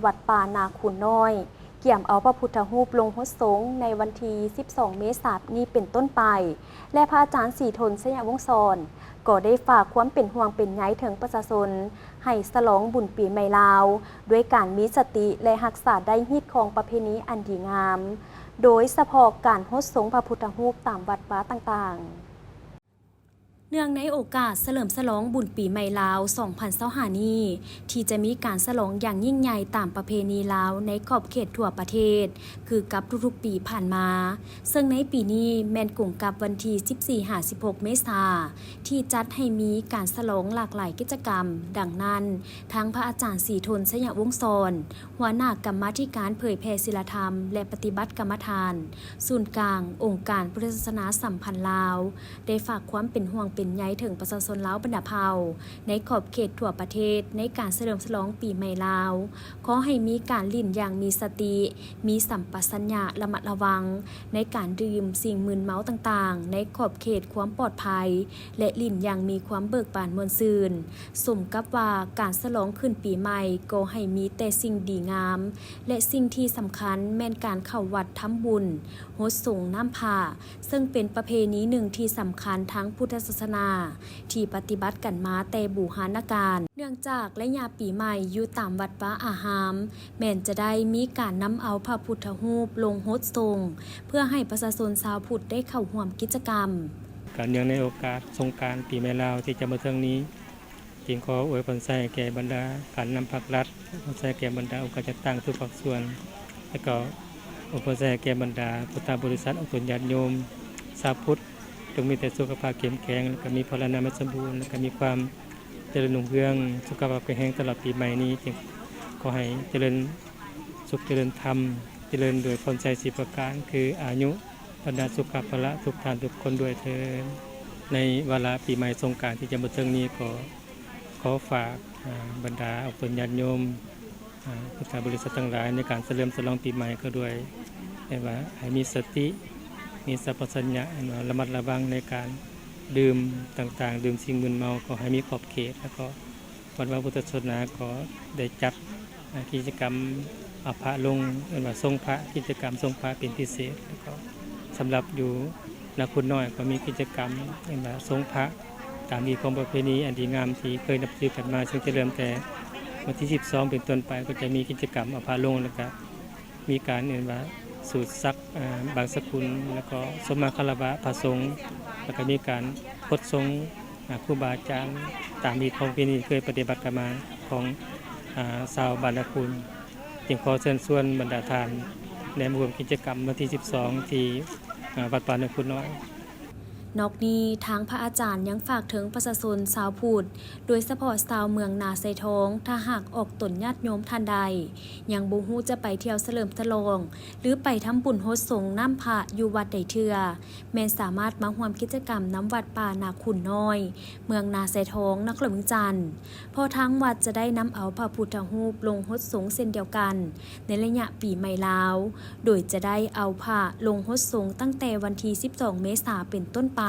ວັດປ່ານາຄູນນ້ອຍ ກຽມເອົາພະພຸດທະຮູບລົງຫົດສົງໃນວັນທີສິບສອງເມສານີ້ເປັນຕົ້ນໄປ ແລະ ພະອາຈານສີທົນ ໄຊຍະວົງສອນ ກໍໄດ້ຝາກຄວາມເປັນຫ່ວງເປັນໃຍເຖິງປະຊາຊົນ ໃຫ້ສະຫຼອງບຸນປີໃໝ່ລາວ ດ້ວຍການມີສະຕິ ແລະ ຮັກສາໄດ້ຮີດຄອງປະເພນີອັນດີງາມ, ໂດຍສະເພາະການຫົດສົງພະພຸດທະຮູບຕາມວັດວາຕ່າງໆ. ເນື່ອງໃນໂອກາດສະເຫຼີມສະຫຼອງບຸນປີໃໝ່ລາວສອງພັນຊາວຫ້ານີ້ ທີ່ຈະມີການສະຫຼອງຢ່າງຍິ່ງໃຫຍ່ຕາມປະເພນີລາວໃນຂອບເຂດທົ່ວປະເທດ ຄືກັບທຸກໆປີຜ່ານມາ, ເຊິ່ງໃນປີນີ້ແມ່ນກົງກັບວັນທີສິບສີ່ຫາສິບຫົກເມສາ ທີ່ຈັດໃຫ້ມີການສະຫຼອງຫຼາກຫຼາຍກິດຈະກຳ. ດັ່ງນັ້ນ, ທາງພະອາຈານສີທົນ ໄຊຍະວົງສອນ ຫົວໜ້າກຳມາທິການເຜີຍແຜ່ສີລະທຳ ແລະ ປະຕິບັດກຳມະຖານ ສູນກາງອົງການພຸດທະສາສະໜາສຳພັນລາວ ໄດ້ຝາກຄວາມເປັນຫ່ວງເປັນໃຍເຖິງປະຊາຊົນລາວບັນດາເຜົ່າ ໃນຂອບເຂດທົ່ວປະເທດ ໃນການສະເຫຼີມສະຫຼອງປີໃໝ່ລາວ. ຂໍໃຫ້ມີການຫຼິ້ນຢ່າງມີສະຕິ, ມີສຳປະສັນຍະລະມັດລະວັງ ໃນການດື່ມສິ່ງມຶນເມົາຕ່າງໆ ໃນຂອບເຂດຄວາມປອດໄພ ແລະ ຫຼິ້ນຢ່າງມີຄວາມເບີກບານມ່ວນຊື່ນ. ສົມກັບວ່າການສະຫຼອງຂຶ້ນປີໃໝ່ກໍໃຫ້ມີແຕ່ສິ່ງດີງາມ ແລະ ສິ່ງທີ່ສຳຄັນແມ່ນການເຂົ້າວັດທຳບຸນ ຫົດສົງນ້ຳພະ, ເຊິ່ງເປັນປະເພນີໜຶ່ງທີ່ສຳຄັນທາງພຸດທະສາສະໜາ ທີ່ປະຕິບັດກັນມາແຕ່ບູຮານະການ. ເນື່ອງຈາກໄລຍະປີໃໝ່ຢູ່ຕາມວັດວາອາຮາມ ແມ່ນຈະໄດ້ມີການນຳເອົາພະພຸດທະຮູບລົງຫົດສົງ ເພື່ອໃຫ້ປະຊາຊົນຊາວພຸດໄດ້ເຂົ້າຮ່ວມກິດຈະກຳ. ການເນື່ອງໃນໂອກາດສົງການປີໃໝ່ລາວທີ່ຈະມາເຖິງນີ້, ຈຶ່ງຂໍອວຍພອນໄຊແກ່ບັນດາການນຳພັກລັດ, ອວຍພອນໄຊແກ່ບັນດາອົງການຈັດຕັ້ງທຸກພາກສ່ວນ ແລະ ກໍອວຍພອນໄຊແກ່ບັນດາພຸດທະບໍລິສັດ ອອກຕົນຍາດໂຍມຊາວພຸດ ຈົ່ງມີແຕ່ສຸຂະພາບເຂັ້ມແຂງ ແລະ ກໍມີພະລານາມັຍສົມບູນ ແລະ ກໍມີຄວາມຈະເລີນຮຸ່ງເຮືອງ ສຸຂະພາບແຂງແຮງຕະຫຼອດປີໃໝ່ນີ້. ຈຶ່ງຂໍໃຫ້ຈະເລີນສຸກ ຈະເລີນທຳ ຈະເລີນດ້ວຍພອນໄຊສີ່ປະການ ຄືອາຍຸ ບັນດາສຸຂະພະລະທຸກທ່ານທຸກຄົນດ້ວຍເທີ້ນ. ໃນວາລະປີໃໝ່ສົງການທີ່ຈະມາເຖິງນີ້ ກໍຂໍຝາກ ອາ ບັນດາອອກຕົນຍາດໂຍມ ອາ ພຸດທະບໍລິສັດທັງຫຼາຍ ໃນການສະເຫຼີມສະຫຼອງປີໃໝ່ກໍດ້ວຍ ແຕ່ວ່າໃຫ້ມີສະຕິ ມີສຳປະສັນຍະ ລະມັດລະວັງໃນການດື່ມຕ່າງໆ, ດື່ມສິ່ງມຶນເມົາ ກໍໃຫ້ມີຂອບເຂດ ແລ້ວກໍ ວັດວາພຸດທະສາສະໜາກໍໄດ້ຈັດ ອາ ກິດຈະກຳເອົາພະລົງ ເອີ້ນວ່າສົງພະ, ກິດຈະກຳສົງພະເປັນພິເສດ. ແລ້ວກໍສຳລັບຢູ່ນາຄູນນ້ອຍກໍມີກິດຈະກຳ ເອີ້ນວ່າສົງພະ ຕາມຮີດຄອງປະເພນີອັນດີງາມທີ່ເຄີຍນັບຖືກັນມາ. ເຊິ່ງຈະເລີ່ມແຕ່ວັນທີສິບສອງເປັນຕົ້ນໄປ ກໍຈະມີກິດຈະກຳເອົາພະລົງ ແລ້ວກໍ ມີການເອີ້ນວ່າສູດສັກ ອາ ບັງສະກຸນ ແລ້ວກໍສົມມາຄາລະວະພະສົງ ແລ້ວກໍມີການກົດຊົງ ອາ ຄູບາອາຈານ ຕາມຮີດຄອງປະເພນີເຄີຍປະຕິບັດກັນມາຂອງ ອາ ຊາວບ້ານນາຄູນ. ຈຶ່ງຂໍເຊີນຊວນບັນດາທ່ານ ແນມຮ່ວມກິດຈະກຳວັນທີສິບສອງ ທີ່ ອາ ວັດປ່ານາຄູນນ້ອຍ. ນອກນີ້, ທາງພະອາຈານຍັງຝາກເຖິງປະຊາຊົນຊາວພຸດ, ໂດຍສະເພາະຊາວເມືອງນາຊາຍທອງ, ຖ້າຫາກອອກຕົນຍາດໂຍມທ່ານໃດ ຍັງບໍ່ຮູ້ຈະໄປທ່ຽວສະເຫຼີມສະຫຼອງ ຫຼື ໄປທຳບຸນຫົດສົງນ້ຳພະຢູ່ວັດໃດເທື່ອ, ແມ່ນສາມາດມາຮ່ວມກິດຈະກຳນຳວັດປ່ານາຄູນນ້ອຍ, ເມືອງນາຊາຍທອງ, ນະຄອນຫຼວງວຽງຈັນ. ເພາະທາງວັດຈະໄດ້ນຳເອົາພະພຸດທະຮູບລົງຫົດສົງເຊັ່ນດຽວກັນໃນໄລຍະປີໃໝ່ລາວ, ໂດຍຈະໄດ້ເອົາພະລົງຫົດສົງຕັ້ງແຕ່ວັນທີສິບສອງເມສາເປັນຕົ້ນໄປ.